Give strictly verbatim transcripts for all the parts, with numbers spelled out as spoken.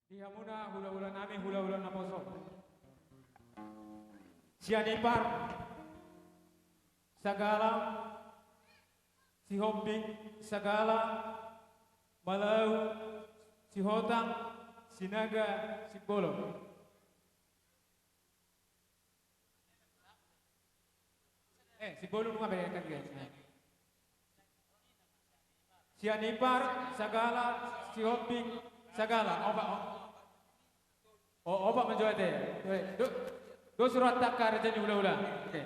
Di hamuna hulahula nami, hulahula naposo. Sianipar, Sagala, Sihombing, Sagala, Malau, Sihotang, Sinaga, Simbolon. Eh, Simbolon nunga be kan, guys. Sianipar, Sagala, Sihombing, Sagala. Opat, o-, o-, opat ma jo ate. Do, do, do surat tangka raja ni hulahula. Oke.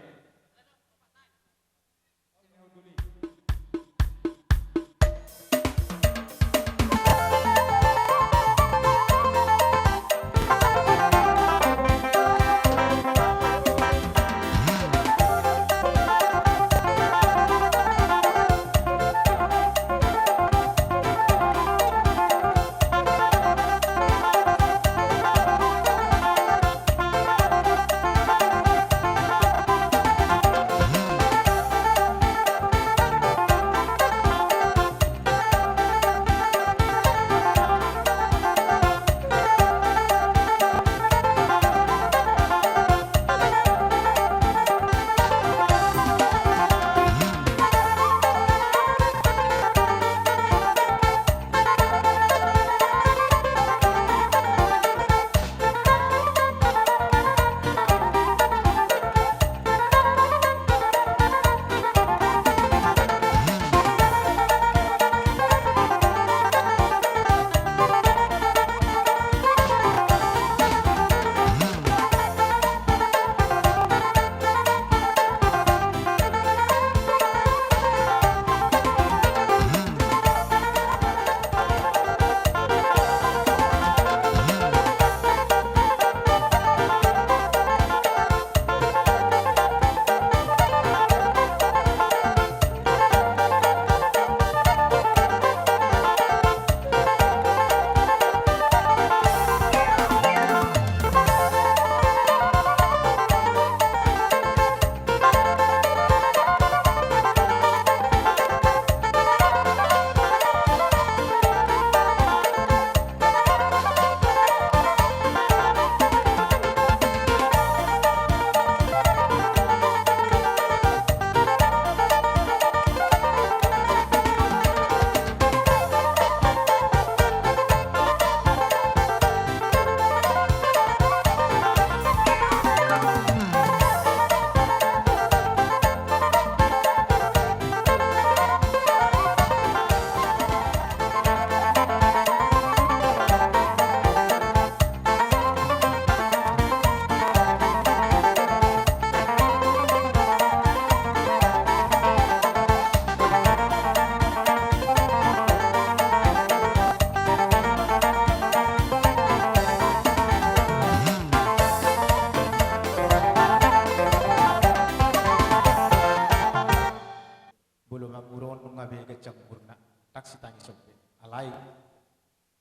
Molo mangurung nunga be ganjang umurna, ndang sitangis on be. Alai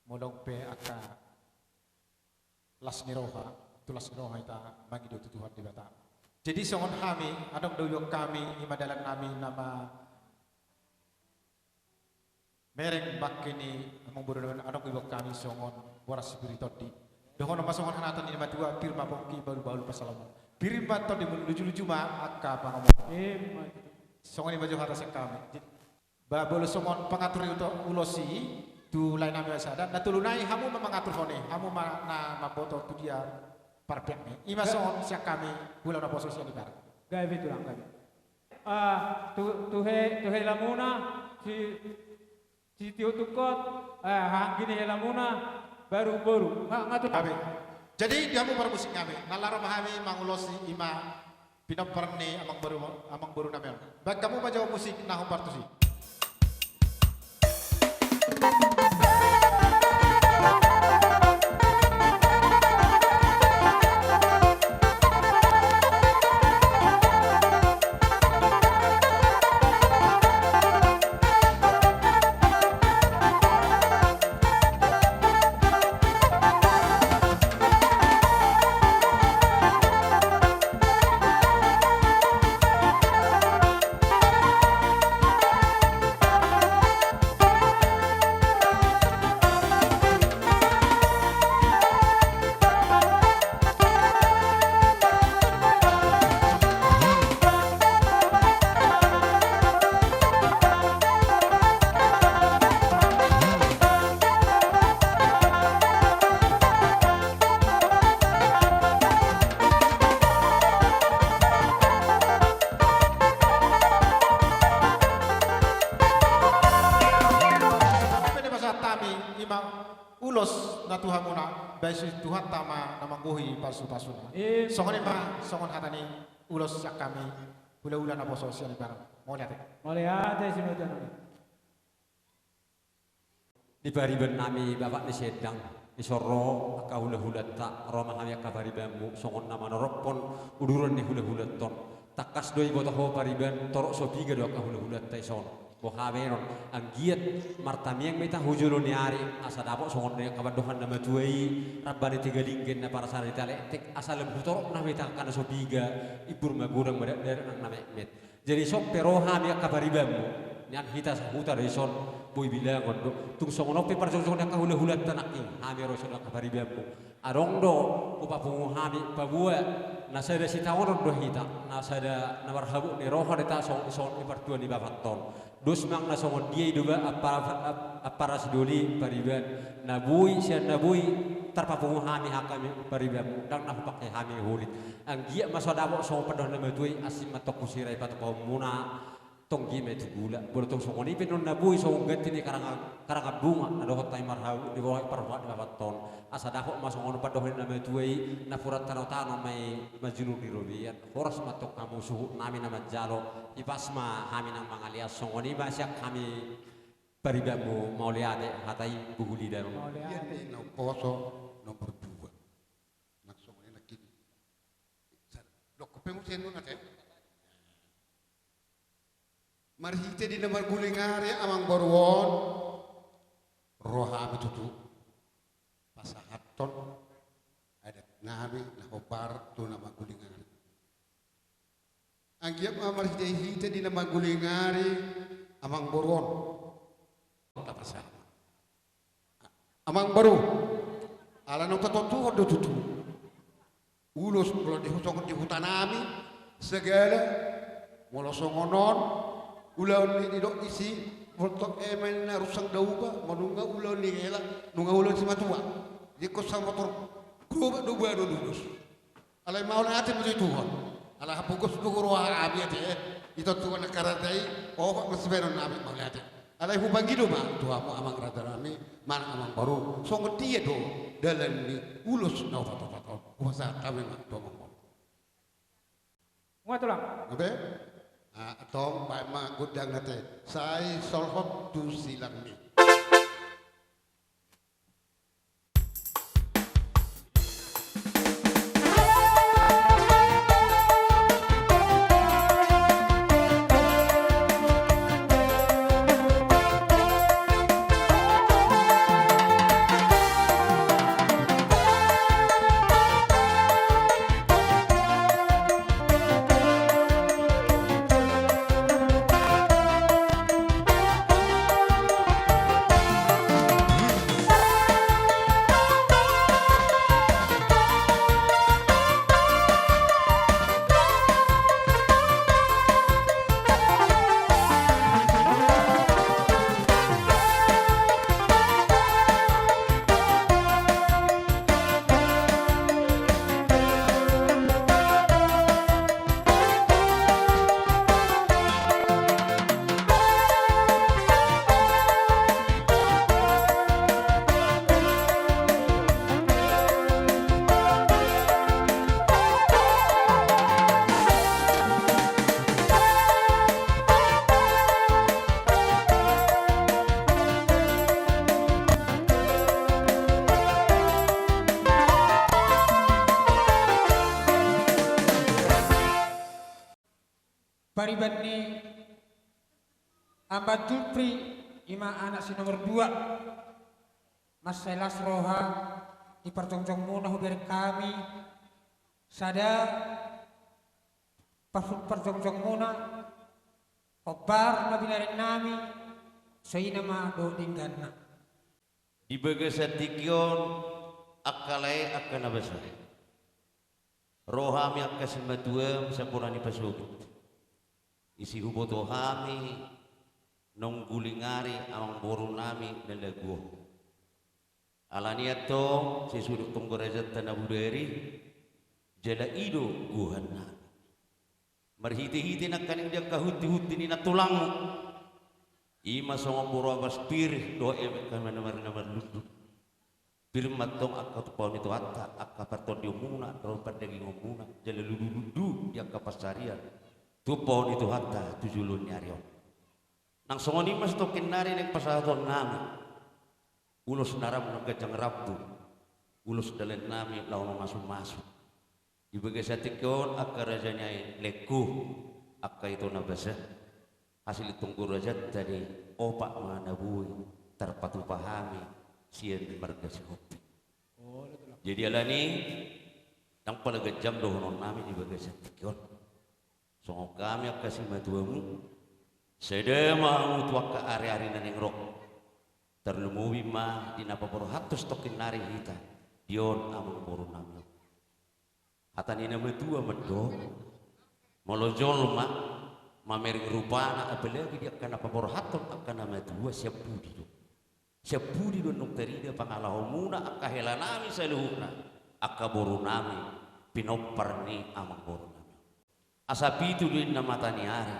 molo pe angka las ni roha, tu las ni roha hita mangido tu Tuhan Debata. Jadi songon hami, adong do iboan hami, i ma dalan nami nama mereng bangke ni amangboru nami on, adong do iboan hami songon boras si pir ni tondi. Dohonon ma songon hata ni na matua, pir ma pongki, bahulbahul pansalongan. Pir ma tondi molo lujuluju ma angka pangomoan. Emma tutu. Songon i ma jo hata sian hami. Ba, molo songon pangatur ni ulos i, tu lae nami sada, na tolu nai hamu ma mangaturhon i, hamu ma na mamboto tu dia parpeakna i. I ma songon sian hami, hulahula naposo sian Sianipar. Gabe tulang, gabe. Ah, tu, tu he, tu helamuna, si, si tio tungkot, eh, haha anggi ni helamuna, baru boru. Nga, nga tulang. Gabe. Jadi, di hamu parmusik nami, na laho ma hami mangulosi i ma pinompar ni amangboru, amangboru nami on. Baen hamu ma jo musik na hombar tusi. tu hamuna, baen si Tuhanta ma na manggohi pasupasuna. Songon i ma, songon hata ni ulos sian hami, hulahula naposo sian Ibarat. Mauliate. Mauliate, Simatuan. Di pariban nami, Bapak ni Sendang, dison ro angka hulahulanta, ro ma hami angka paribanmu, songon na manorophon uduran ni hulahulanta on. Tangkas do diboto ho pariban, torop so piga do angka hulahulanta dison. Boha baenon, anggiat martamiang ma hita hu jolo ni ari, asa dapot songon na pandohan na matua i, ramba ni Tegalingga na parasada di Talektek, asa lam hu torop nama hita angka na so piga, imbur magodang ma dakdanak nang na metmet. Jadi songon pe ro hami angka paribanmu, nian hita sahuta do dison, boi bilangon do. Tung songon on pe parjongjong ni angka hulahulanta nangkin, hami ro dison angka paribanmu. Adong do hupapungu hami, paboa na sada sitaonon do hita, na sada na marhabot ni roha do hita songon i, songon i partua ni Bapanta on. Dos ma na songon dia i do ba ampara, ampara sidoli pariban, na boi sian na boi tarpapungu hami angka paribanmu, ndang na hupangke hami hulit. Anggiat ma so dapot songon pandohan na matua i, asing ma tong husira i patupaonmuna. Tonggi ma i tu gula, molo tong songon i pe non na boi songon ganti ni karangan, karangan bunga na dohot hami marhabot di bawah parbuat ni Bapanta on. Asa dapot ma songon pandohan na matua i, napuran tanotano ma i manjulung di robean. Horas ma tong hamu suhut nami na manjalo, ipas ma hami nang mangalean. Songon i ma sian hami paribanmu, mauliate, hata i buhuli dano. Mauliate. Naposo nomor dua. Nang songon i nangkin. Sa-, dokon pe muse non ate. Marhite di na marguling ari amangboru on, ro hami tutu pasahathon adat nami na hombar tu na marguling ari. Anggiat ma marhitehite di na marguling ari amangboru on. Tapasahat. Amangboru, ala naung tatontuhon do tutu. Ulos molo di hu-, songon di huta nami, segala, molo songon on, ulaon ni didok disi, molo tong eme na rusang dauba, molo nunga ulaon ni hela, nunga ulaon simatua. Jadi ingkon samotor, gerobak do baenon ulos. Alai mauliate ma tu Tuhan. Ala hapogos do huroha hami ate, eh. Ito Tuhan na karata i, oh, masih benon nami mauliate. Alai hupangido ma tu hamu amang raja nami, manang amangboru. Songon dia do dalan ni ulos na hupasahat hami ma tu amangboru. Nga tulang. Nga be? Ah, tong, baen ma gondang ate. Sai solhot tu silangmi. Pariban ni Amban Julfri, i ma anak si nomor dua. Mansai las roha di parjongjongmuna hubereng hami sada parhut parjongjongmuna, hombar na binahen nami, songon i ma dohot dengganna. Di bagasan tingki on, angka lae, angka na basa. Ro hami angka simatuam, sampulani pasogit. Disi huboto hami, naung guling ari amangboru nami na lagu on. Alani i antong, sesuai dohot tonggor ajanta na bodari, jala i do gohan nami. Marhite-hite nangkaning di angka hunti-hunti ni nantulangmu. I ma songon boru Abaspir, dohot eme angka na mar-, na marlundu. Pir ma antong angka tumpahon ni Tuhanta angka partondionmuna dohot pardagingonmuna, jala lundu-lundu di angka pansarian tumpahon ni Tuhanta tu joloan ni ari on. Nang songon i ma sitongkin nari naeng pasahatonnami ulos na rambu, na ganjang rambu, ulos dalannami laho mamasu-masu. Di bagasan tingki on angka raja ni lengku, angka ito na basa, hasilhon tonggo rajanta di opat ma na boi tarpatupa hami sian marga Sihombing. Jadi alani i, ndang pola ganjang dohononnami di bagasan tingki on. Songon hami angka simatuamu, sada ma hamu tu angka ari-ari na naeng ro. Tarlumobi ma di na paborhathon sitongkin nari hita di on amangborunami on. Hata ni na matua mandok, molo jolma mamereng rupana, apalagi di angka na paborhathon angka na matua, sian pudi do. Sian pudi do annon tarida pangalahomuna angka helanami saluhutna, angka borunami pinompar ni amangborunami. Asa pitu do inna mata ni ari,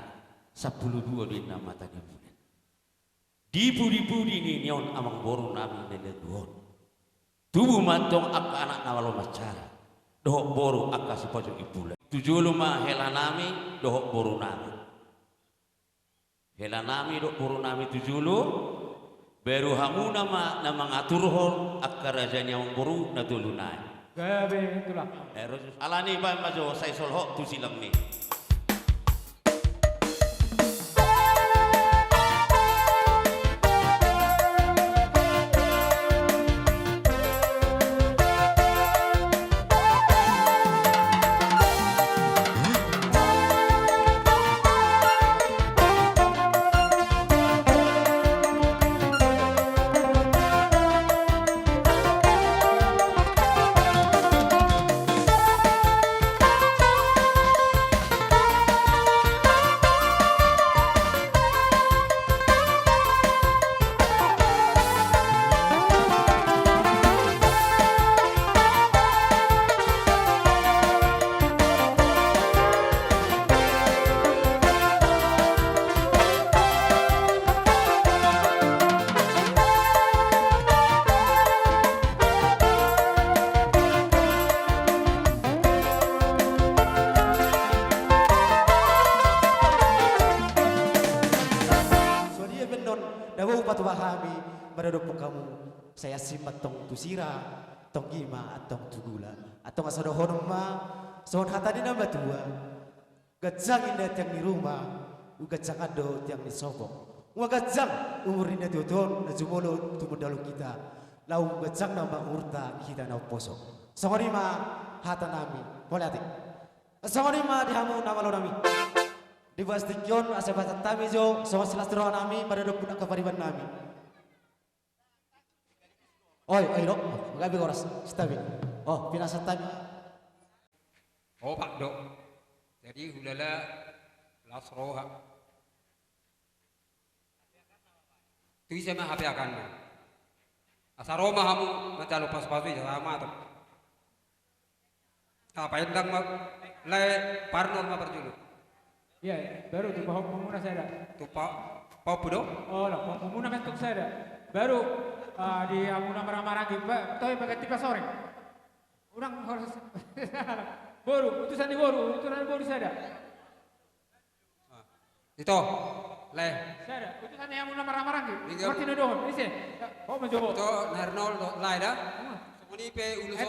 sampulu dua do inna mata ni bulan. Di pudi-pudi ni on amangborunami na lagu on, tubu ma antong angka anak na malo mansari dohot boru angka sipojok imbulan. Tu jolo ma helanami dohot borunami. Helanami dohot borunami tu jolo, baru hamuna ma na mangaturhon angka raja ni amangboru na tolu nai. Gabe tulang. Alani i baen ma jo, sai solhot tu silangmi. Songon dia pe annon na boi patupa hami maradophon hamu, sai asing ma antong tu sira, tonggi ma antong tu gula. Antong asa dohonon ma songon hata ni na matua: Ganjang inna tiang ni ruma, umganjangan do tiang ni sopo. Ua ganjang umur ni na tuatua on na jumolo tumundalhon hita, laho umganjang nama umurta hita na umposo. Songon i ma hatanami, mauliate. Songon i ma di hamu na malonami. Di bagasan tingki on asa bahen hami jo songon silas ni rohanami maradophon angka paribanami. Oi, oi, do. Gabe horas, stabil. O, pinasahat hami. Opat do. Jadi hulala las roha. Tu ise ma hape akan. Asa ro ma hamu manjalo pasu-pasu i, sama tu. Apa endang ma, lae, parnol ma parjolo. Iya, iya. Baru tu pahompu muna sada. Tu pa, pahompu do? O, lah, pahompu muna kan tu sada. Baru, ah, di hamuna marhaha maranggi, ba, toe baganti pasoreng. Unang horas. Boru, utusan ni boru, utusan ni boru sada. Ito, lae. Sada, utusan ni hamuna marhaha maranggi. Martinodohon, ise? Ho manjou. Ito, na hernol do, lae da. Songon i pe ulos.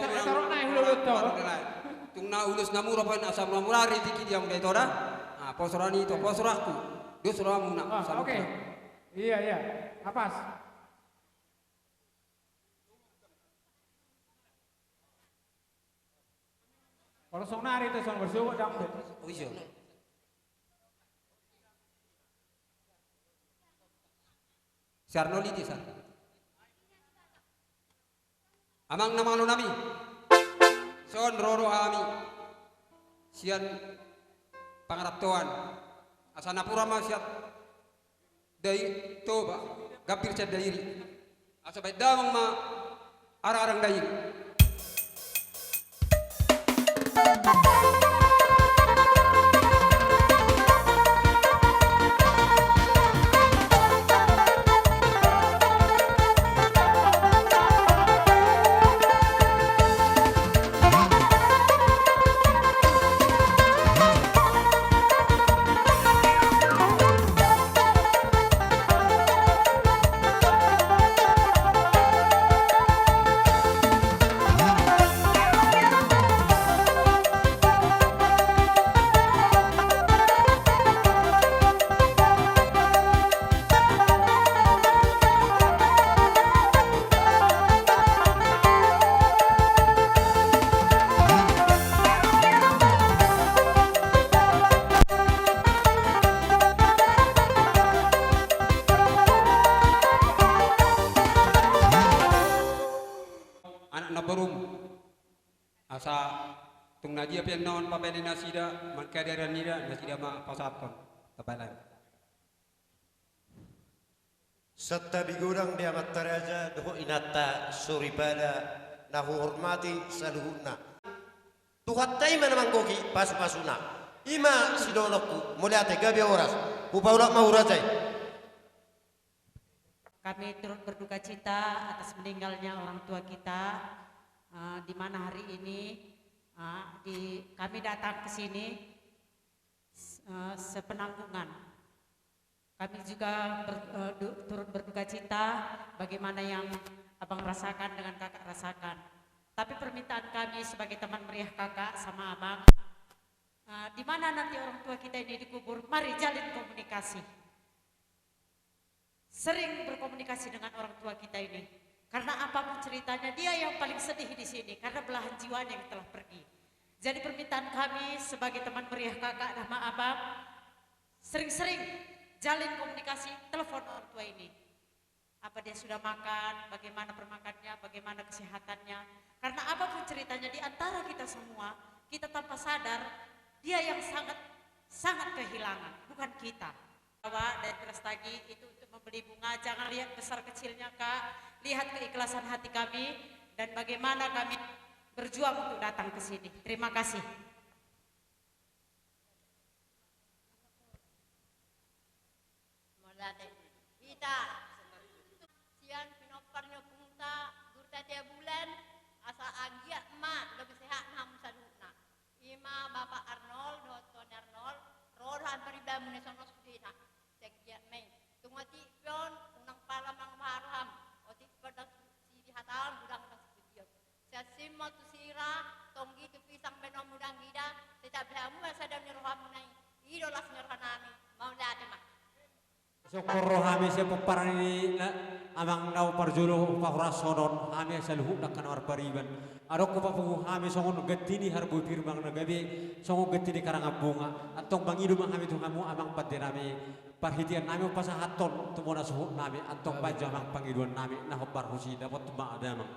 Tung na ulos na mura pe asa na mura ri tingki dia muna ito da. Poso roha ni ito, poso rohangku. Dos rohamuna. Oke. Iya, iya. Apas. Olo sonari tu songon bersuhu dang be. Oi, so. Siarno lidi sa. Amang na malo nami. Son ro do hami. Sian pangarantoan. Asa na pura ma sian Dai Toba, gambir sian Dairi. Asa baen damang ma arang-arang Dairi. anak na borum. Asa tung na dia pe annon pabaen nasida, mangkadarian nida, nasida ma pasahathon. Tabalan. Santabi godang di amanta raja dohot inanta soripada na huhormati saluhutna. Tuhanta i ma na manggohi pasupasuna. I ma sidohononku, mauliate, gabe horas. Hupaulak ma hurajai. Kami turut berduka cita atas meninggalnya orang tua kita, eh, di mana hari ini, eh, di, kami datang ke sini, eh, sepenanggungan. Kami juga ber-, eh, du-, turut berduka cita bagaimana yang abang rasakan dengan kakak rasakan. Tapi permintaan kami sebagai teman meriah kakak sama abang, eh, di mana nanti orang tua kita ini dikubur, mari jalin komunikasi. Sering berkomunikasi dengan orang tua kita ini. Karena apapun ceritanya, dia yang paling sedih di sini karena belahan jiwanya yang telah pergi. Jadi permintaan kami sebagai teman meriah kakak sama abang, sering-sering jalin komunikasi, telepon orang tua ini. Apa dia sudah makan, bagaimana permakannya, bagaimana kesehatannya. Karena apapun ceritanya, di antara kita semua, kita tanpa sadar, dia yang sangat, sangat kehilangan, bukan kita. Bawa dari Brastagi itu untuk membeli bunga, jangan lihat besar kecilnya, Kak. Lihat keikhlasan hati kami dan bagaimana kami berjuang untuk datang ke sini. Terima kasih. Mauliate. Hita sian pinompar ni ompunta Guru Tatea Bulan, asa anggiat ma lobi sehat hamu saluhutna. I ma Bapak Arnold dohot Tony Arnold, ro do hami pariban muna songon sudena. Sai anggiat ma i. Tung otik pe on, unang pala manguhar roham. Otik pe on ndang sipihataon, godang ndang sipujion. Sai asi ma tu sira, tonggi tu pisang baenonmu ndang ida, sai tabe hamu ma sada ni rohamuna i. I do las ni rohanami, mauliate ma. Songkor ro hami sian pomparan ni amang na parjolo, pahorashon on hami saluhut angka na marpariban. Adong hupapungu hami songon ganti ni harbue pir manang na gabe, songon ganti ni karangan bunga. Antong mangido ma hami tu hamu amang pandenami. Parhiteannami on pasahathon tu bona suhutnami, antong baen jo amang pangidoannami na hombar husi, dapot ma damang.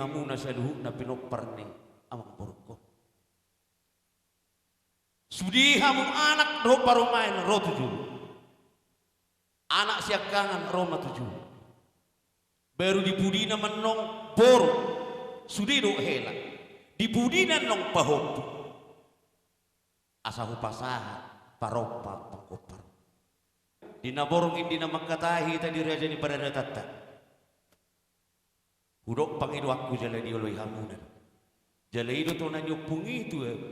hamuna saluhutna pinompar ni amangborungkon. Sude hamu anak dohot parumaen ro tu jolo. Anak siangkangan ro ma tu jolo. Baru di pudina ma annon boru, sude dohot hela. Di pudina annon pahompu. Asa hupasahat parompa pangkompar. Di na borngin, di na mangkatai hita di raja ni paradatanta. Hudok pangidoanku jala dioloi hamuna. Jala i do tona ni ompung i tu ahu.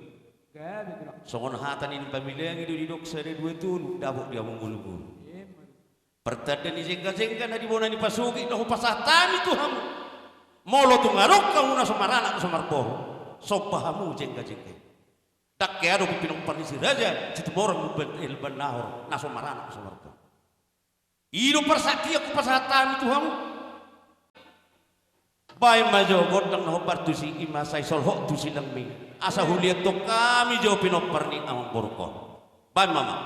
Gabe, Tulang. Songon hata ni na pamilang i do didok sada dua tolu, dapot di hamu ngolu-ngolu. Ima. Partanda ni jengga-jengga na di bona ni pasogit na hupasahat hami tu hamu. Molo tung adong hamu na so maranak na so marboru, somba hamu jengga-jengga i. Ndang hea dope pinompar ni si raja Situmorang Lumban, eh, Lumban Nahor na so maranak na so marboru. I do parsangkian hupasahat hami tu hamu. Baen ma jo gondang na hombar tusi, i ma sai solhot tusi nangkin. Asa huliathon hami jo pinompar ni amangborungkon. Baen ma, Amang.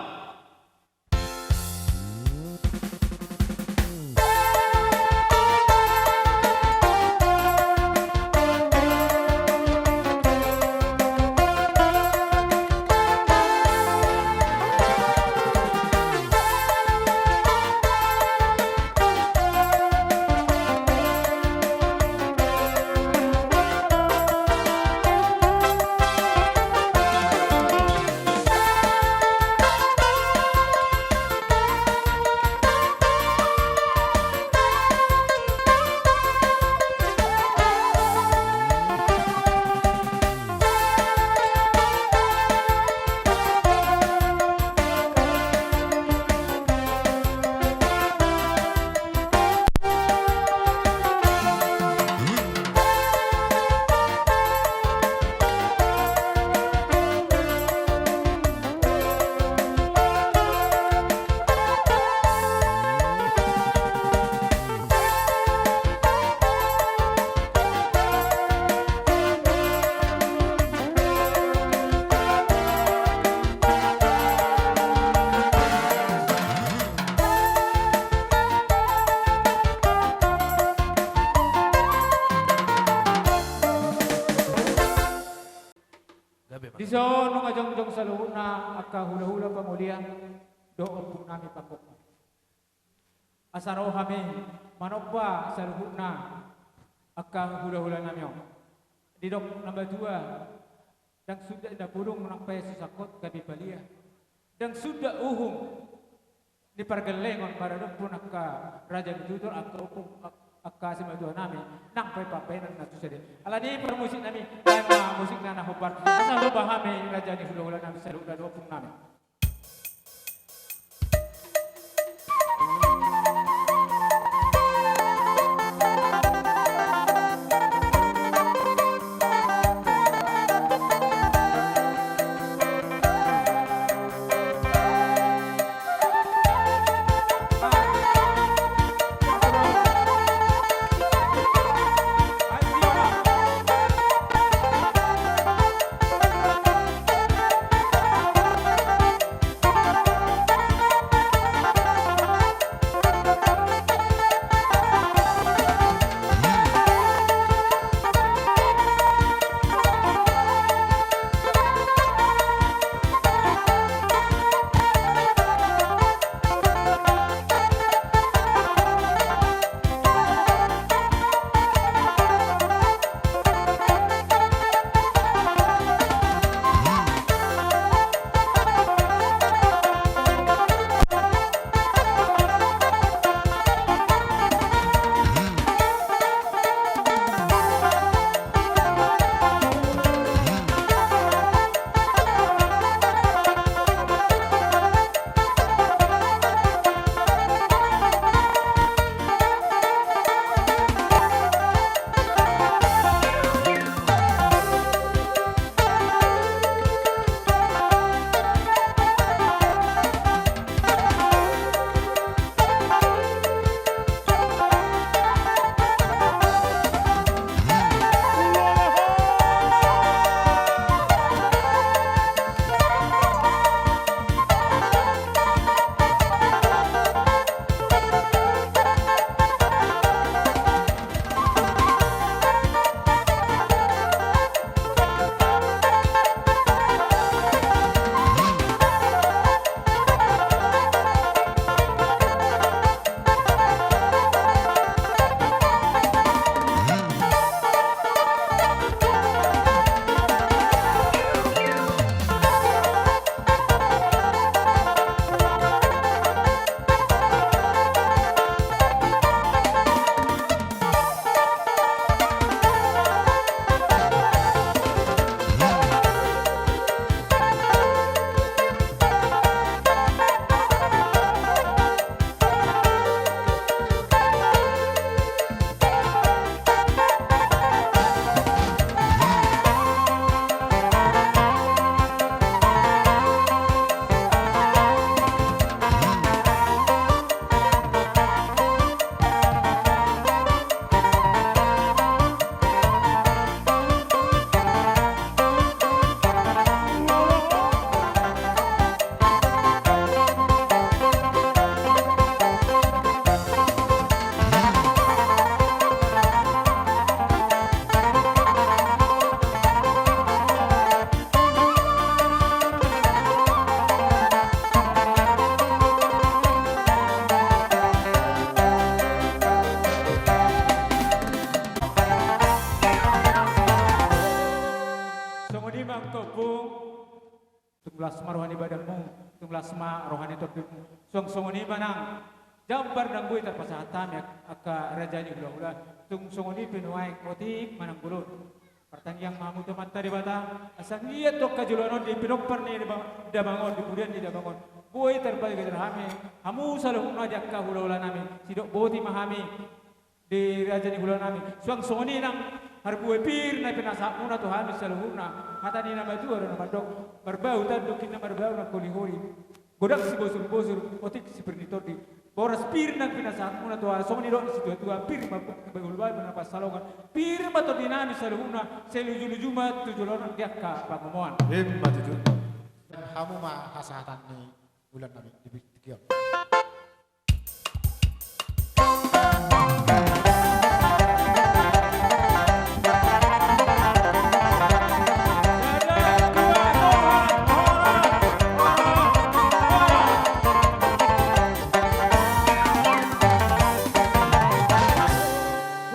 Dison nunga jongjong saluhutna angka hulahula pangoli dohot ompung nami pangkompar. Asa ro hami manomba saluhutna angka hulahula nami on. Didok na matua, ndang suda na pudung nang pe so sangkot gabe palia. Ndang suda uhum ni pargellengon maradophon angka raja ni tutor, angka ompung, angka simatua nami nang pe pambahenan na tu sadari. Alani i parmusik nami, baen ma musikna na hombar. Asa loba hami raja ni hulahula nami saluhutna dohot ompung nami. Tung las ma roha ni badanmu, tung las ma roha ni tondimmu. Suang songon i ma nang jambar ndang boi tarpasahat hami, angka raja ni hulahula. Tung songon i pe nuaeng otik ma nang bolon. Martangiang ma hamu tu Amanta Debata, asa anggiat tu angka joloan on di pinompar ni daba-, damang on, di purian ni damang on, boi tarpasahat hami, hamu saluhutna di angka hulahula nami, sidok boti ma hami di raja ni hulahula nami. Suang songon i nang marbue pir na pinasahatmuna tu hami saluhutna. Hata ni na matua do na mandok, marbau tanduk inna marbau na holiholi. Godang sibosurbosur, otik sipir ni tondi. Boras pir nang pinasahatmuna tu hami, songon i dok ni situatua, pir ma pungki bahulbahul na pansalongan. Pir ma tondi nami saluhutna, sai lujuluju ma tu joloan on di angka pangomoan. Ima tutu. Hamu ma hasahatan ni ulaon nami di tingki on.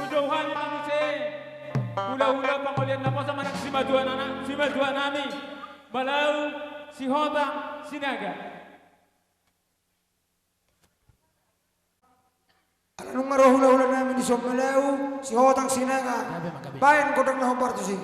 Hujouhon ma muse hulahula pangolian naposo manang simatua nana-, simatua nami Malau Sihotang Sinaga. Ala nunga ro hulahula nami di son Malau Sihotang Sinaga. Gabe ma, gabe. Baen godang na hombar tusi.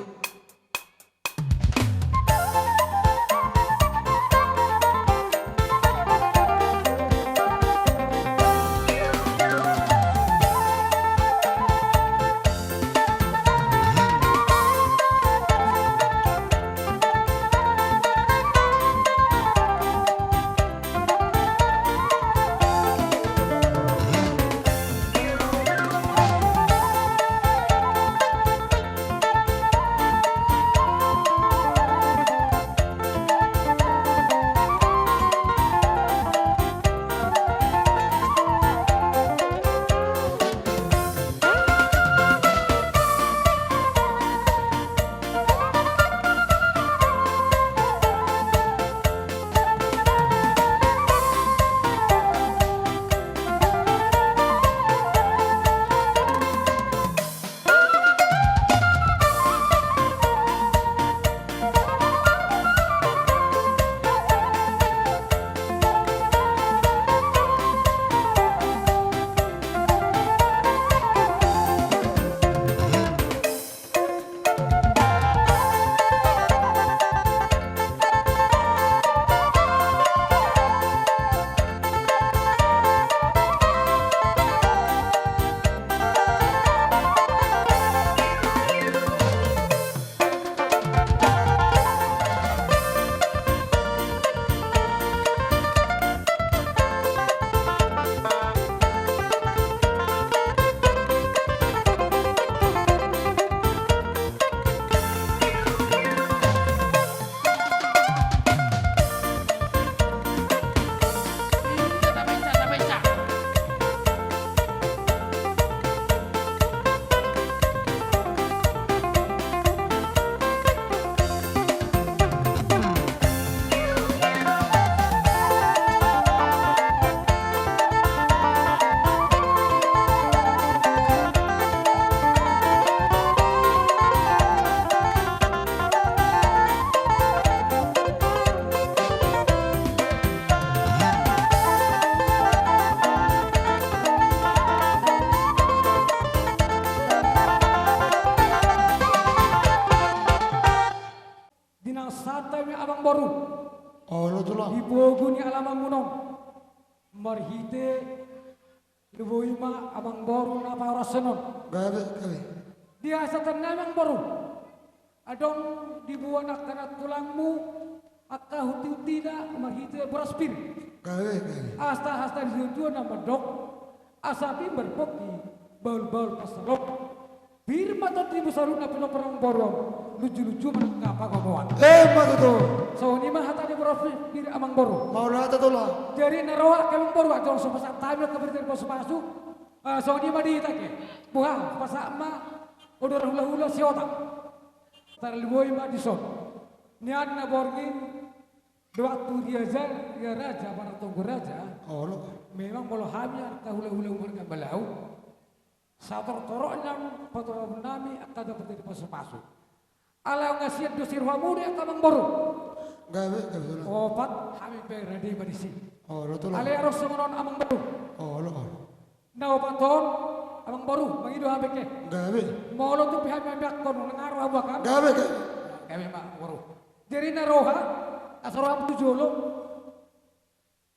Di na santabi amangboru. Olo tulang. Di pogu ni alamanmuna on. Marhite lumobi ma amangboru na pahorasan on. Gabe, gabe. Di hasahatan nami amangboru. Adong diboan angka nantulangmu, angka hunti-huntina marhite boras pir. Gabe, gabe. Hasta, hasta ni situatua na mandok. Asa pir marpungki bahulbahul pansalongan. Pir ma tondimu saluhutna pinompar amangboru on, lujuluju ma nang angka pangomoan. Ima tutu. Songon i ma hata ni boras pir amangboru. Mauliate tulang. Jadi na ro angka amangboru, adong so pasahat hami angka berita ni pasupasu. Ah, songon i ma di hita ke. Boha, pasahat ma odor hulahula Sihotang. Tarlumobi ma dison. Nian na borngin, dohot tu Ria Raja, Ria Raja, Martonggo Raja. Olo. Memang molo hami angka hulahula marga Malau. Satortorop nang patupaon nami angka dapotan ni pasupasu. Ala nunga sian do sirohamu do angka amangboru. Gabe, gabe, tulang. Opat, hami pe rade ma disi. Olo, tulang. Alai adong songon on, amangboru. Olo, olo. Na opat on, amangboru, mangido hami pe. Gabe. Molo tung pe hami mambahen, nunga ro hamu kan? Gabe, gabe. Gabe ma, boru. Jadi na roha, asa ro hamu tu jolo.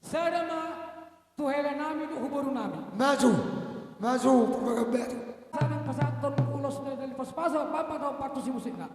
Sada ma tu helanami dohot tu borunami. Maju, maju, Purbagan Batu. Sada pasahathon ulos na dari pasupasu, pasahathon partusi musikna.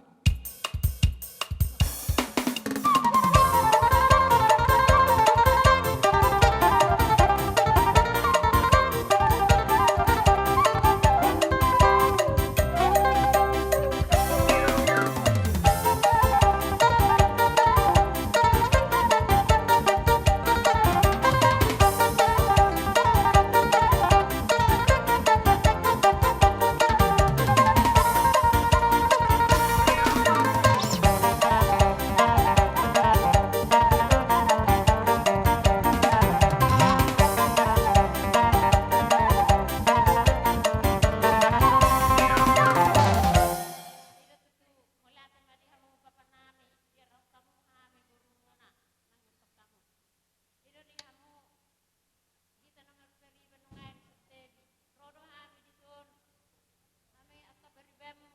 Mauliate ma di hamu bapa nami, di roha hamu hami boruna, mangido hamu. Ido di hamu, hita na marhuriba nuaeng sude, ro do hami dison, hami angka paribanmu,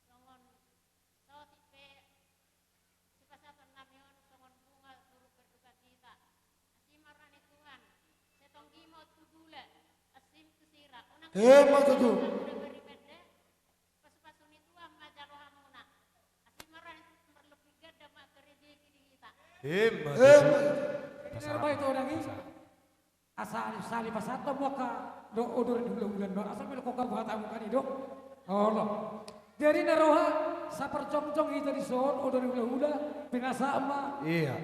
songon saotik pe, sipasahaton nami on songon bunga turut berduka cita. Asi ma roha ni Tuhan, sai tonggi ma on tu gula, asim tu sira, unang. Emma tutu. Udah maribanda, pasupasu ni Tuhan ma jalo hamuna. Asi ma roha ni Tuhan marlobi ganda ma angka rejeki di hita. Emma tutu. Emma tutu. Pasahat. Pasahat. Asa sali pasahat ma angka do-, odor ni hulahula on, asa melo kau hatamu kan i do. Olo. Jadi na roha, saparjongjong hita dison, odor ni hulahula, pinasahat ma. Iya.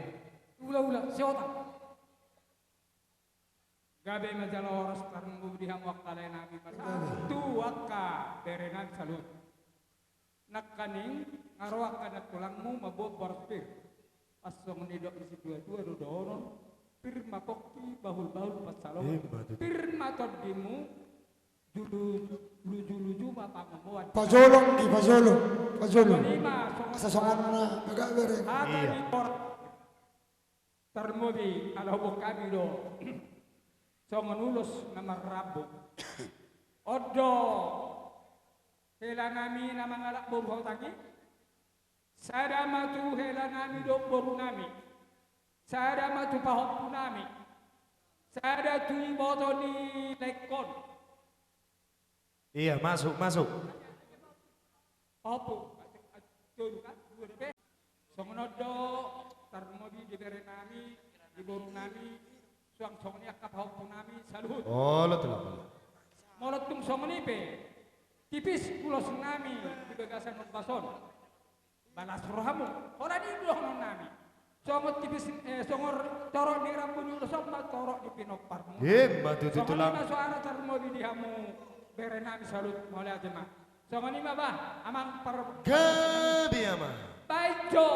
Hulahula, siota. Gabe ma jala horas tarlumobi di hamu angka laenami, pasahat tu angka berenami saluhut. Nangkaning, nga ro angka nantulangmu mamboan boras pir. Pas songon nidok ni situatua do dohonon, pir ma pongki, bahulbahul pansalongan. Emma tutu. Pir ma tondimu, julu, lujuluju ma pangomoan. Pajolo, di pajolo, pajolo. Songon i ma, songon. Asa songon na, agak bereng. Hata ni por. Tarlumobi, ala huboan hami do songon ulos na marrambu. On do helanami na mangalap boru hotang i. Sada ma tu helanami dohot borunami. Sada ma tu pahompunami. Sada tu iboto ni laengkon. Iya, masuk, masuk. Pahompu. Songon on do tarlumobi di berenami, di borunami, suang songon i angka pahompunami saluhut. Olo, tulang. Molo tung songon i pe, tipis ulosnami di bagasan ombas on. Balas rohamu, holan i do dohononnami. Songon tipis, eh, songon torop ni rambu ni ulos on ma torop ni pinomparmuna. Emma tutu, tulang. Songon i ma soara tarlumobi di hamu berenami saluhut, mauliate ma. Songon i ma bah, amang par-. Gabe, amang. Baen jo.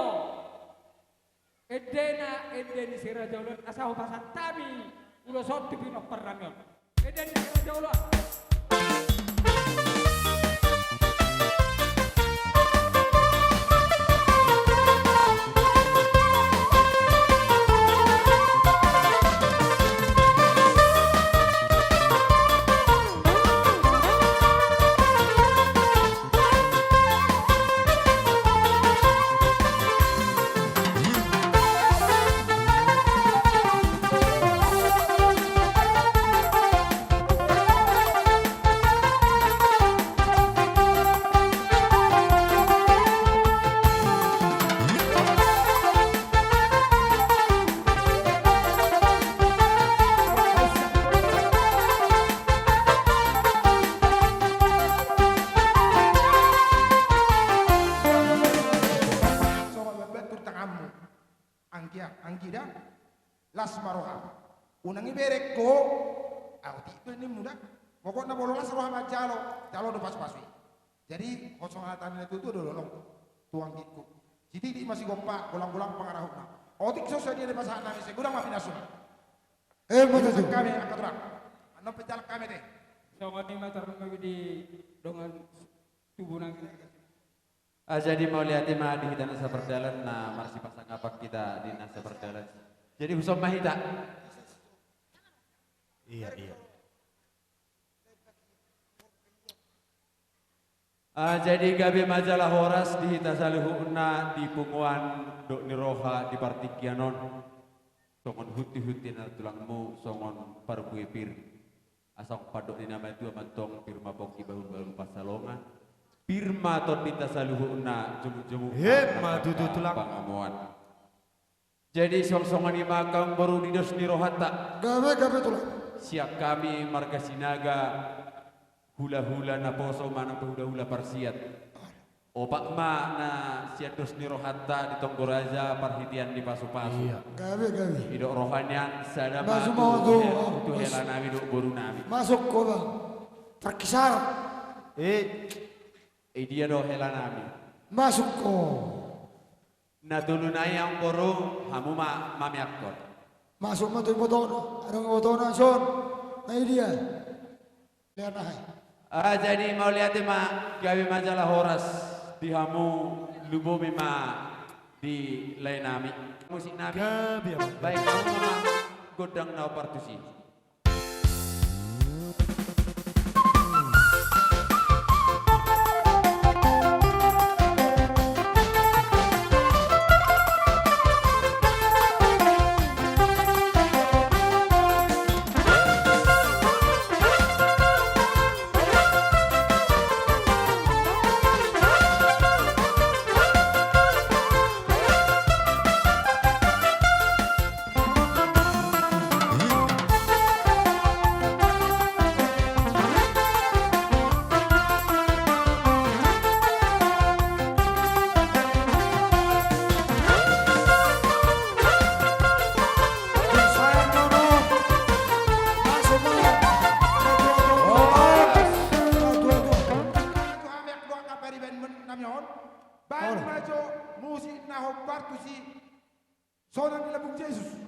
Endena, ende ni si Raja Oloan, asa hupasahat hami ulos on tu pinomparnami on. Ende ni si Raja Oloan. Coba bebek tu tanganmu. Anggia, anggi da. Las ma roha. Unang iberek ho. Au tipe ni muda. Pokokna molo las roha manjalo, jalo do pasupasu i. Jadi, hot songon hata ni natuatua do dohonon tu anggingku. Sititi ma sigompa, golanggolang pangarahutna. Otik so sadia dipasahat nami, sai godang ma pinasuna. Eh, betul. Hami angka tulang. Annon pe jalang hami ate. Songon i ma tarlumobi di dongan tubu nami. Ah, jadi mauliate ma di hita na sapardalan, na marsipasangapan hita di na sapardalan. Jadi huson ma hita. Iya, iya. Ah, jadi gabe ma jala horas di hita saluhutna di punguan dohot ni roha di partingkian on. Songon hunti-hunti na tulangmu, songon parbue pir. Asa pandok ni na matua ma antong, pir ma pongki bahul-bahul pansalongan. Pir ma tondinta saluhutna, jomuk-jomuk. Emma tutu, tulang. Pangamuan. Jadi songon-songon i ma angka amang boru di dos ni rohanta. Gabe, gabe tulang. Sian hami marga Sinaga, hula-hula naposo manang pe hula-hula parsiat. Opat ma na sian dos ni rohanta di tonggo raja parhitean ni pasu-pasu. Iya. Gabe, gabe. Didok roha nian sada ma tu, tu hela nami dohot boru nami. Masuk ho, Bang. Terkisar. Eh. Eh, dia do hela nami. Masuk ho. Na tolu nai, amang boru, hamu ma mameakkon. Masuk ma tu ibotona, adong ibotona son. Na i dia. Lea nahai. Ah, jadi mauliate ma, gabe ma jala horas di hamu, lumobi ma di lae nami. Musik nami. Gabe, amang. Baen hamu ma gondang na partusi. Baen ma jo musik na hombar tusi. Sonang ni lambung Jesus.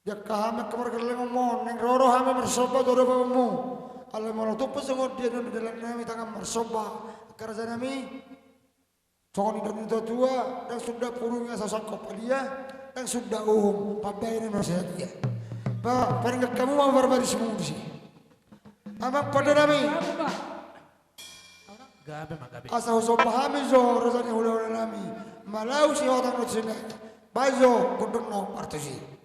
Di angka hami angka marga Lengomon, naeng ro do hami marsomba tu adopanmu. Alai molo tung pe songon dia do dalan nami tangan marsomba, angka raja nami. Songon nidok ni natua-tua, ndang suda purung asa sangkop padia, ndang suda uhum pambahenan marsomba dia. Pa, paringkat hamu ma parbadismu disi. Amang pande nami. Gabe ma, gabe. Asa husomba hami jo raja ni hula-hula nami. Malau si hotang rot sina. Baen jo gondang na partusi.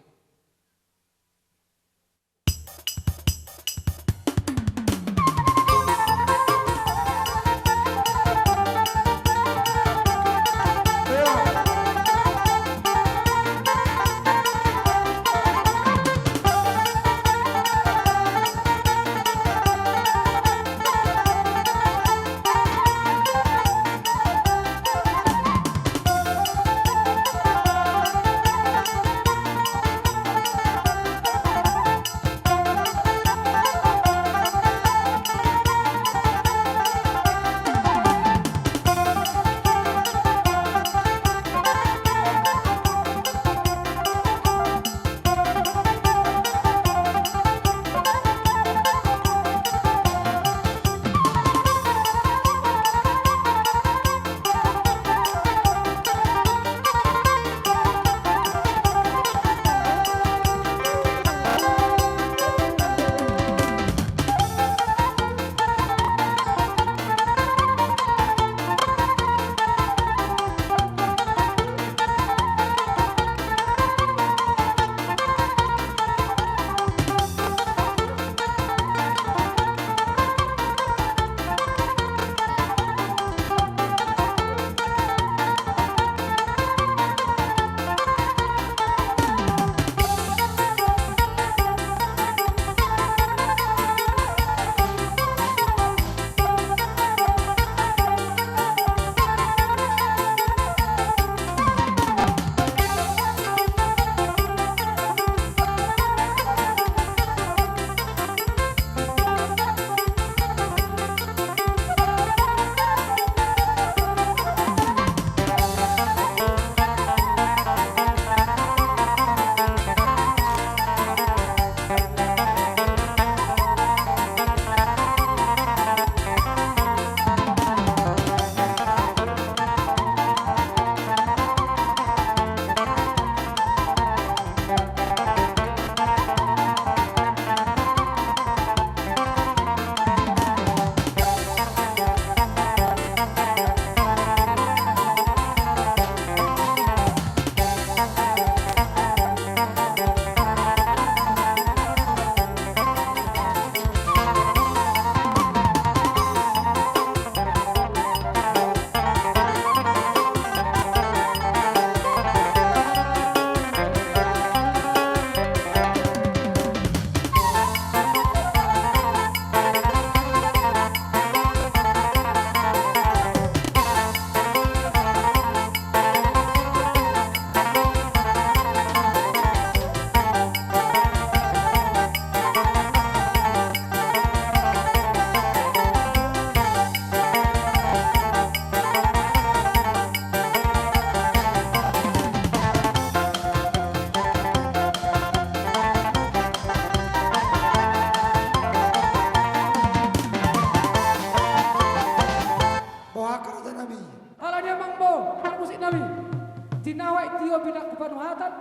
Hatan,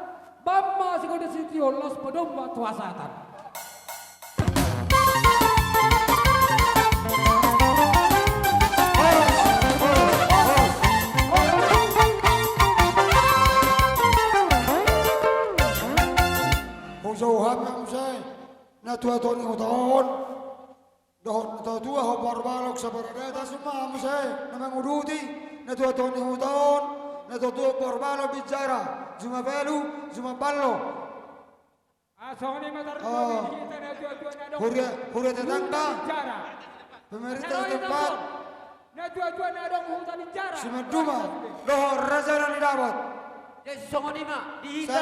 bamma sigoda sitio, laos padomba tu hasahatan. Hujou hami ma muse, natuatua ni huta on. Dohot natuatua hombar balok sabaradata suma muse na manguduti, natuatua ni huta on, natuatua hombar balok binjara, juma balu, juma ballo. Ah, songon i ma tarlumobi di hita natuatua na adong. Huria, huria tetangga. Binjara. Pemerintah setempat. Natuatua na adong huta binjara. Simanjuma, dohot raja na nidapot. Jadi songon i ma di hita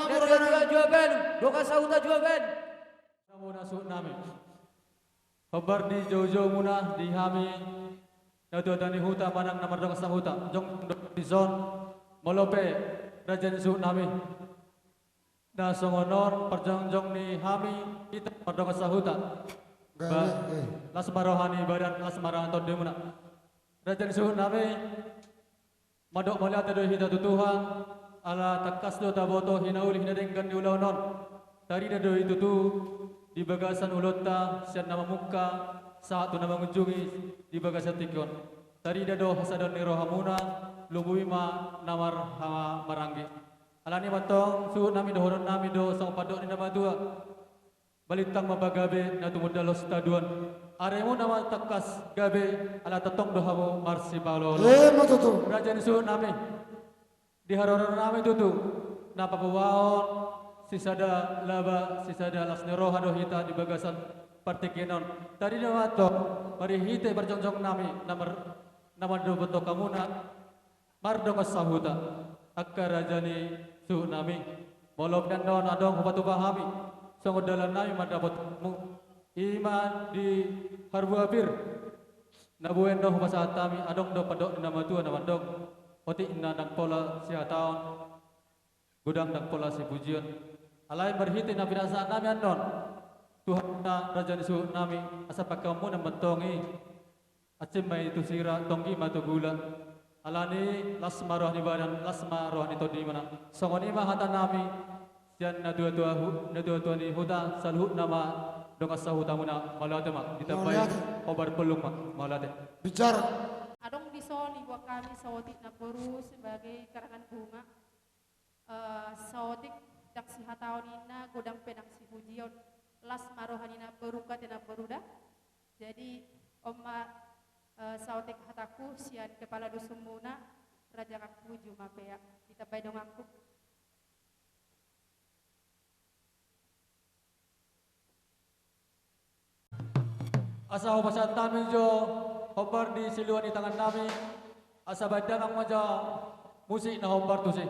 natuatua jua balu, dongan sahuta jua balu. Samuna suhut nami. Hombar ni joujou muna di hami, natuatua ni huta manang na mardongan sahuta, jongjong dison, molo pe raja ni suhut nami. Na songon on parjongjong ni hami, hita mardongan sahuta. Ba, las ma roha ni badan, las ma roha ni tondi muna. Raja ni suhut nami. Mandok mauliate do hita tu Tuhan, ala tangkas do taboto hinauli hinadenggan ni ulaon on. Tarida do i tutu di bagasan ulaonta sian na mamungka sahat tu na mangunjungi di bagasan tingki on. Tarida do hasadaon ni rohamuna, lumobi ma na marhaha maranggi. Alani mantong suhut nami dohonon nami do songon pandok ni na matua. Balintang ma pagabe na tumundalhon sitadoan. Arimuna ma tangkas gabe ala tongtong do hamu marsipaoloolo. Ima tutu. Raja ni suhut nami. Di haroro nami tutu na paboaon sisada laba sisada las ni roha do hita di bagasan partingkian on. Tarida ma antong marhite parjongjong nami na mar, na mandapothon hamuna. Mardongan sahuta, angka raja ni suhut nami, molo pe annon adong hupatupa hami songon dalan nami mandapothonmu, ima di harbua pir na boi annon hupasahat hami, adong do pandok ni na matua na mandok, otik na ndang pola sihataon, godang ndang pola sipujion. Alai marhite na pinasahat nami annon tu hamuna raja ni suhut nami, asa pangkeonmuna mantong i. Ancim ma i tu sira, tonggi ma tu gula. Alani las ma roha ni badan, las ma roha ni tondi muna. Songon i ma hata nami sian natuatua hu, natuatua ni huta, saluhutna ma dongan sahutamuna. Mauliate ma, ditambai hombar pollung ma. Mauliate. Bicara. Adong dison dibuat hami saotik namboru sebagai karangan bunga. Eh, saotik ndang sihataon ninna, godang pe ndang sipujion, las ma roha ni namboru, ate namboru da. Jadi on ma, eh, saotik hatangku sian kepala dusunmuna, raja nangku, jumapea. Ditambai donganku. Asa hupasahat hami jo hombar di silua ni tangan nami, asa baen damang ma jo musik na hombar tusi.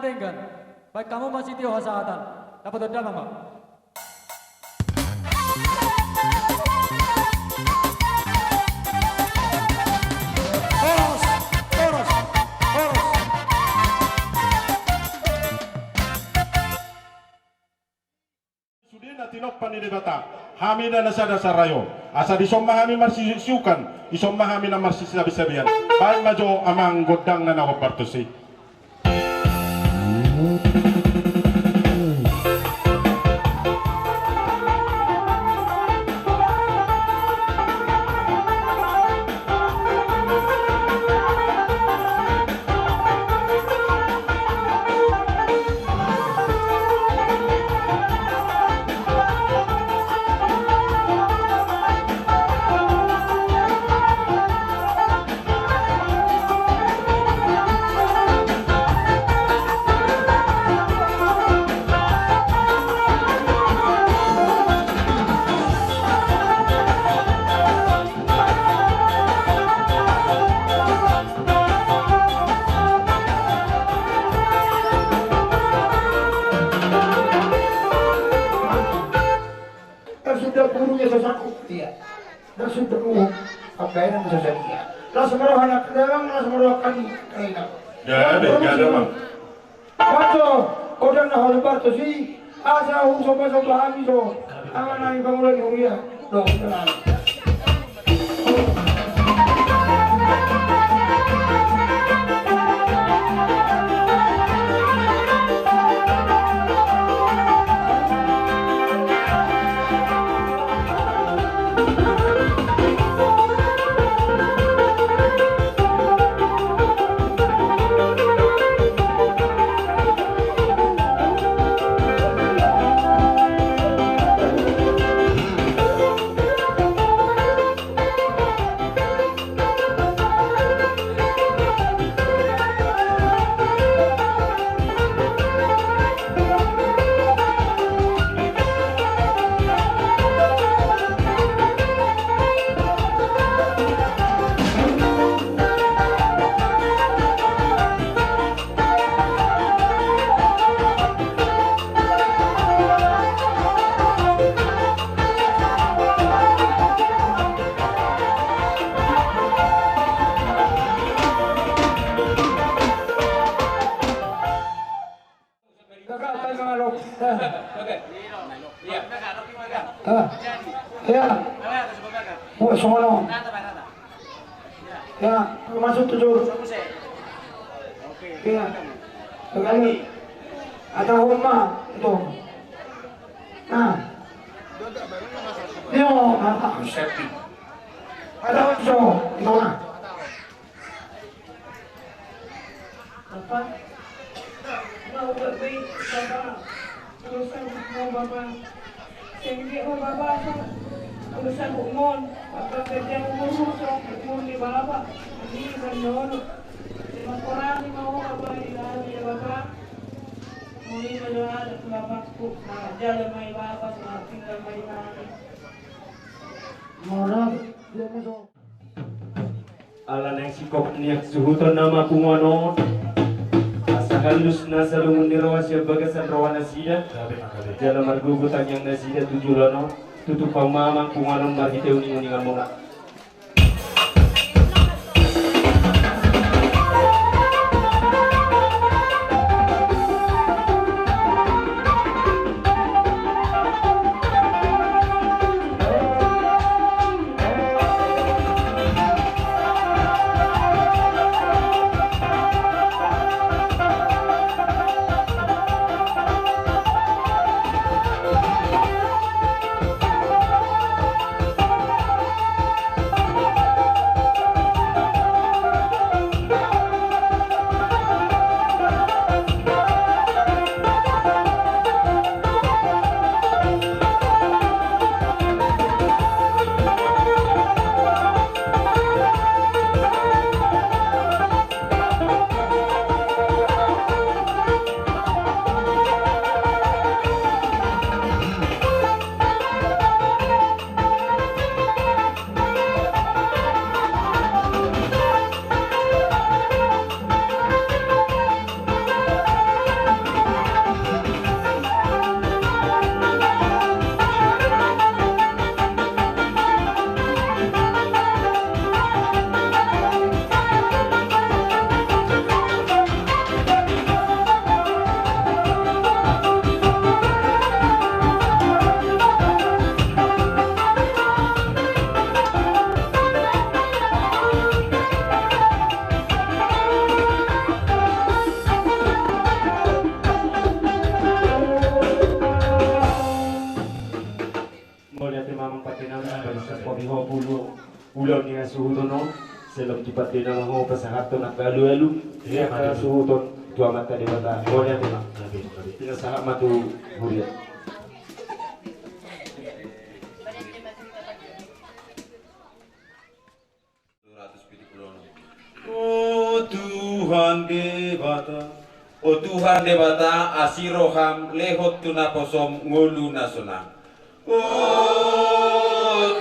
denggan. Baen hamu ma sitio hasahatan. Dapotan damang ma. Horas, horas, horas. Sude na tinompa ni Debata, hami na sada sarayo. Asa dison ma hami marsiuksiukan, dison ma hami na marsisabisabian. Baen ma jo amang gondangna na hombar tusi. Kan sudah gurunya sesaku dia. Dan sudah guru apa yang bisa saya dia. Las merohana kedawang, las merohana kami. Gabe, gabe, Bang. Baco, kodang na hol bartos i, asa husomba-somba hami so, ama nami pangula ni huria, do, jalan. Ya. Buat sono. Ya, masuk tujuh. Ya. Sekali. Ada rumah itu. Nah. Yo, apa? Ada rumah itu. Nah. Apa? Mau berbuat, Bapa. Urusan mau, Bapa. Sehingga mau, Bapa, urusan umur. Bapa kerja umur, umur di Bapa. Ini benar. Terima kasih mau, Bapa, di dalam ya, Bapa. Muli berdoa, Bapakku. Nah, jalan mai, Bapa, selamat tinggal mai, Bapa. Mora, dia masuk. Ala naeng singkop ni hasuhuton nama punguan on. Asa hallus nasa lungun ni roha sian bagasan roha nasida. Jala margogo tangiang nasida tu joloan on. Tutu hamu ma amang punguan on marhite uninguningan muna. Ulaon ni hasuhuton on, sai lam tupat dena ma ho pasahathon angka alualu ni angka hasuhuton tu Amanta Debata. Mauliate ma. Pinasahat ma tu huria. O Tuhan Debata, o Tuhan Debata, asi roham, lehon tu naposom ngolu na sonang. O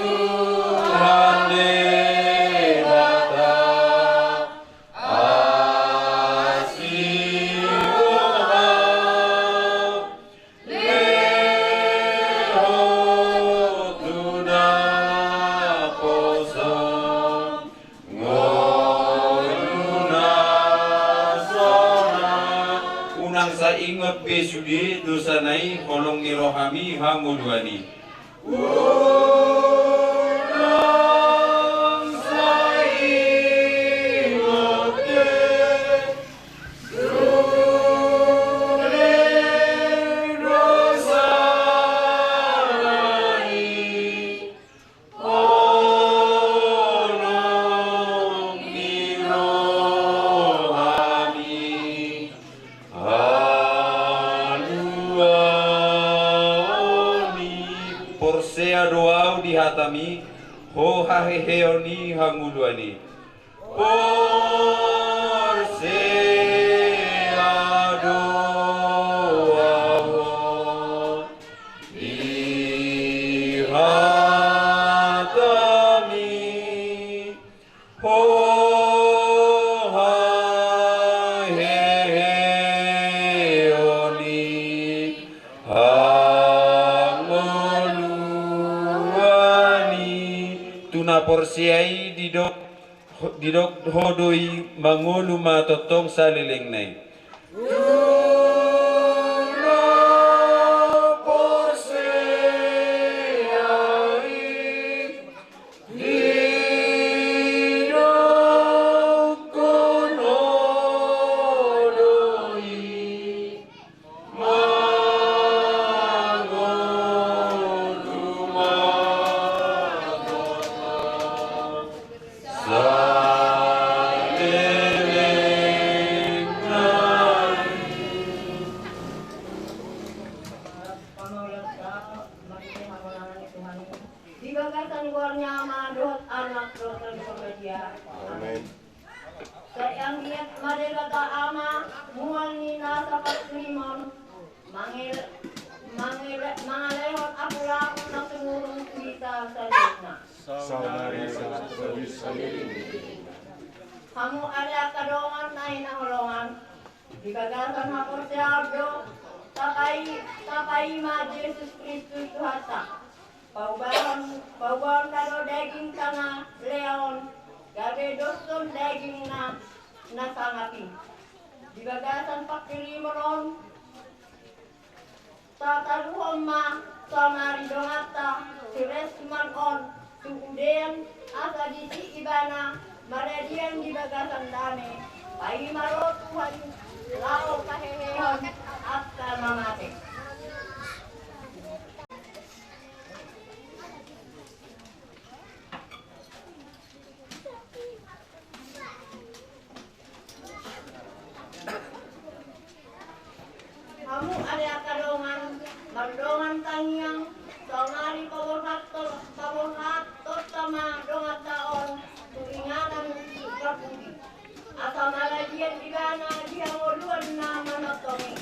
Tuhan Debata, asi roham, lehon tu naposom ngolu na sonang. Unang sai ingot be sude dosana i, holong ni rohami hangoluan i. Unang sai ingot be sude dosana i, holong ni rohami hangoluan i. Porsea do ahu di hatami, ho haheheon i hangoluan i. Porsea do ahu di hatami, ho haheheon i hangoluan i. Tu na porsea i didok, didok ho do i, mangolu ma tongtong salelengna i. Tu na porsea i, didokkon ho do i, mangolu ma tongtong salelengna i. Di bagasan goarna Ama dohot Anak dohot Roh Saiman Tuhan. Amin. Sai anggiat ma Debata Ama, mual ni nasa paturimon, mangele-, mangele-, mangalehon ampulapul na sumurung tu hita saluhutna. Saonari sahat tu saleleng ni lelengna. Hamu ale angka dongan na hinaholongan, di bagasan haporseaon do tapai-, tapaima Jesus Kristus Tuhanta. Paubahon, paubahonna do daging tangaleaon, gabe doshon dagingna na sangap i. Di bagasan paturimon on, tataluhon ma saonari donganta si Resman on tu udean, asa disi ibana maradian di bagasan dame, paima ro Tuhan laho pahehehon angka na mate. Hamu ale angka dongan, mardongan tangiang, saonari paborhathon, paborhathonta ma donganta on tu inganan parbudi, asa maradian ibana di hangoluan na manongtong i.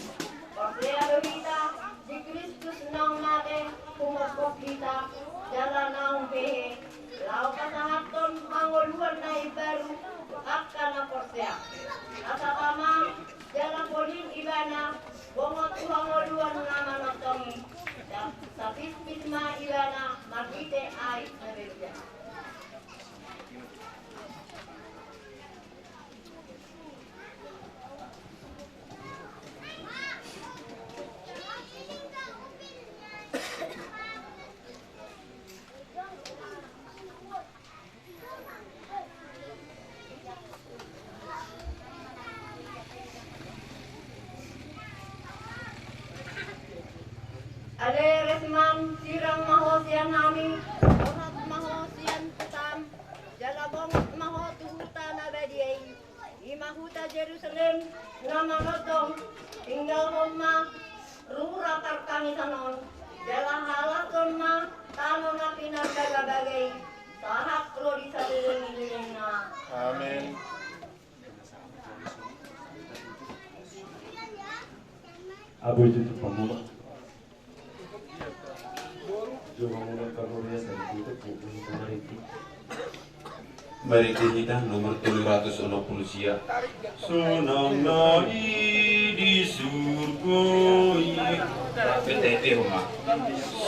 Porsea do hita di Kristus naung mate, humophop hita, jala naung hehe, laho pasahathon hangoluan na imbaru tu angka na porsea. Asa tama jala polin ibana bongot tu hangoluan na manongtong i, sa-, sapispis ma ibana marhite aek na badia. Ale Resman, sirang ma ho sian hami, borhat ma ho sian hutam, Ma huta Jerusalem na manongtong, tinggalhon ma rura partangisan on, jala halakhon ma tano na pinarbagabagei, sahat ro di saleleng ni lelengna. Amin. Abu itu tu pemula. Marende hita nomor tolu ratus onom pulu sia. Sonang na i di surgo i. Bete, bete, Oma.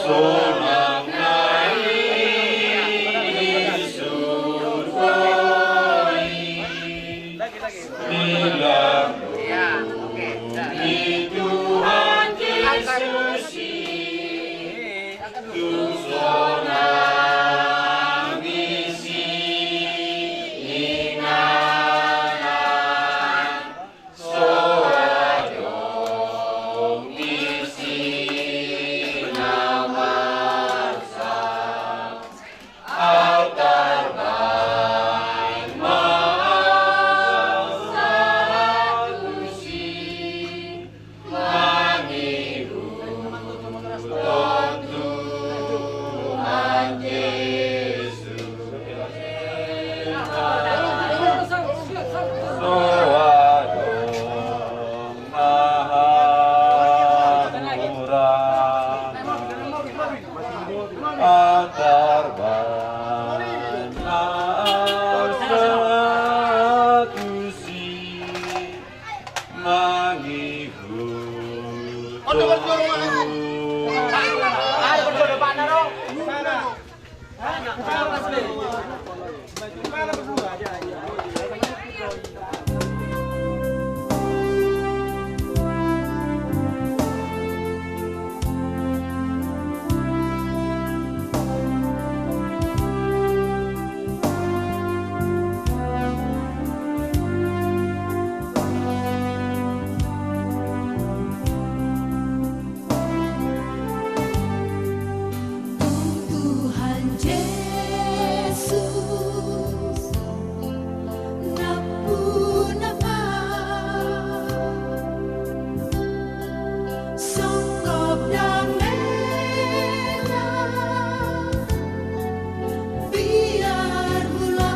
Sonang na i di surgo i. Di lambung ni Tuhan Jesus i, tung sonang disi inganan, so adong disi na marsak. Ahu tarbaen ma sahat tusi, mangihuthon Tuhan Jesus. So adong na hamu ra, ahu tarbaen ma sahat tusi, mangihuthon Tuhan. Tuhan Jesus, nampuna ma, songgop damena, biar hula.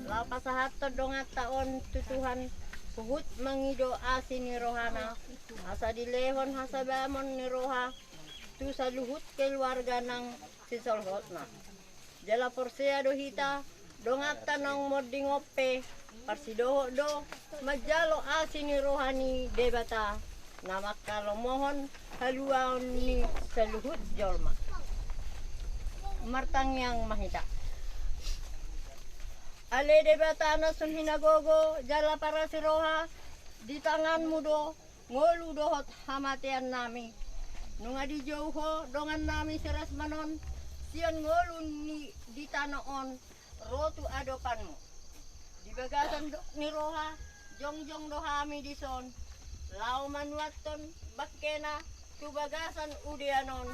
Laho pasahathon donganta on tu Tuhan, huhut mangido asi ni rohana, asa dilehon hasabamon ni roha tu saluhut keluarga nang sisolhotna. Jala porsea do hita, donganta naung monding on pe, parsidohot do manjalo asi ni roha ni Debata, na manghalomohon haluaon ni saluhut jolma. Martangiang ma hita. Ale Debata na sun hinagogo jala parasi roha, di tanganmu do ngolu dohot hamatean nami. Nunga dijou ho dongan nami si Rasman on sian ngolu ni di tano on ro tu adopanmu. Di bagasan dok ni roha, jongjong do hami dison, laho manuathon bangkena tu bagasan udean on.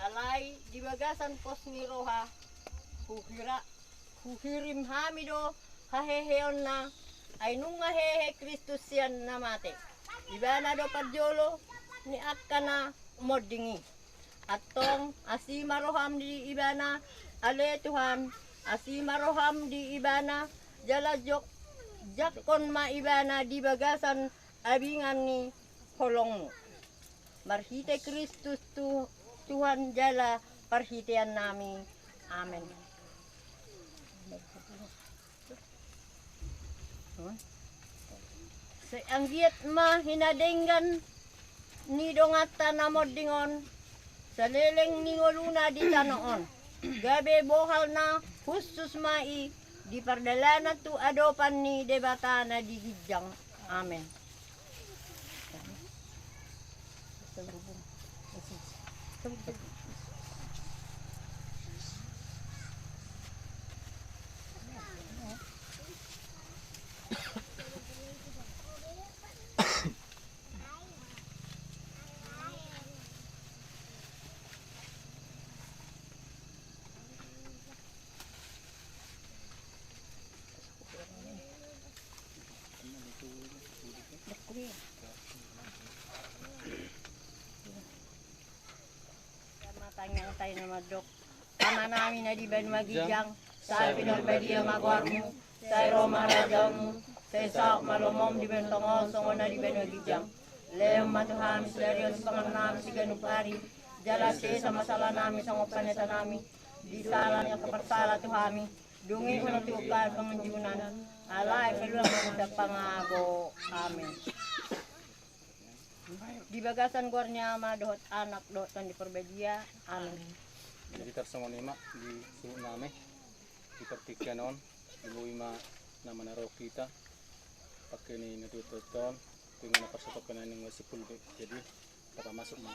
Alai di bagasan pos ni roha, huhira, huhirim hami do haheheonna, ai nunga hehe Kristus sian na mate. Ibana do parjolo ni angka na monding i. Antong, asi ma roham di ibana, ale Tuhan, asi ma roham di ibana, jala jok-, jangkon ma ibana di bagasan abingan ni holongmu. Marhite Kristus tu-, Tuhan jala parhitean nami. Amen. Sai anggiat ma hinadenggan ni donganta na monding on, saleleng ni ngoluna di tano on, gabe bohalna hushus ma i di pardalanan tu adopan ni Debata na di ginjang. Amen. Tangiang hita i na mandok: Amanami na di banua ginjang, sai pinarbadia ma goarmu, sai ro ma harajaonmu, sai saut ma lomom di banua tonga on songon na di banua ginjang. Lehon ma tu hami sadari on sipanganonnami siganup ari, jala sesa ma salanami songon panesanami di sala ni angka parsala tu hami, dung i unang tiup hami pangunjunan, alai paluahon hami sian pangago. Amen. Di bagasan goar ni Ama dohot Anak dohot Tondi Parbadia. Amen. Jadi tarsongon i ma di suhutnami di partingkian on, di boi ma na manaruhon hita pangke ni natuatua on, tu inganan parsatongkinan ni Naung Simpul be. Jadi tapamasuk ma.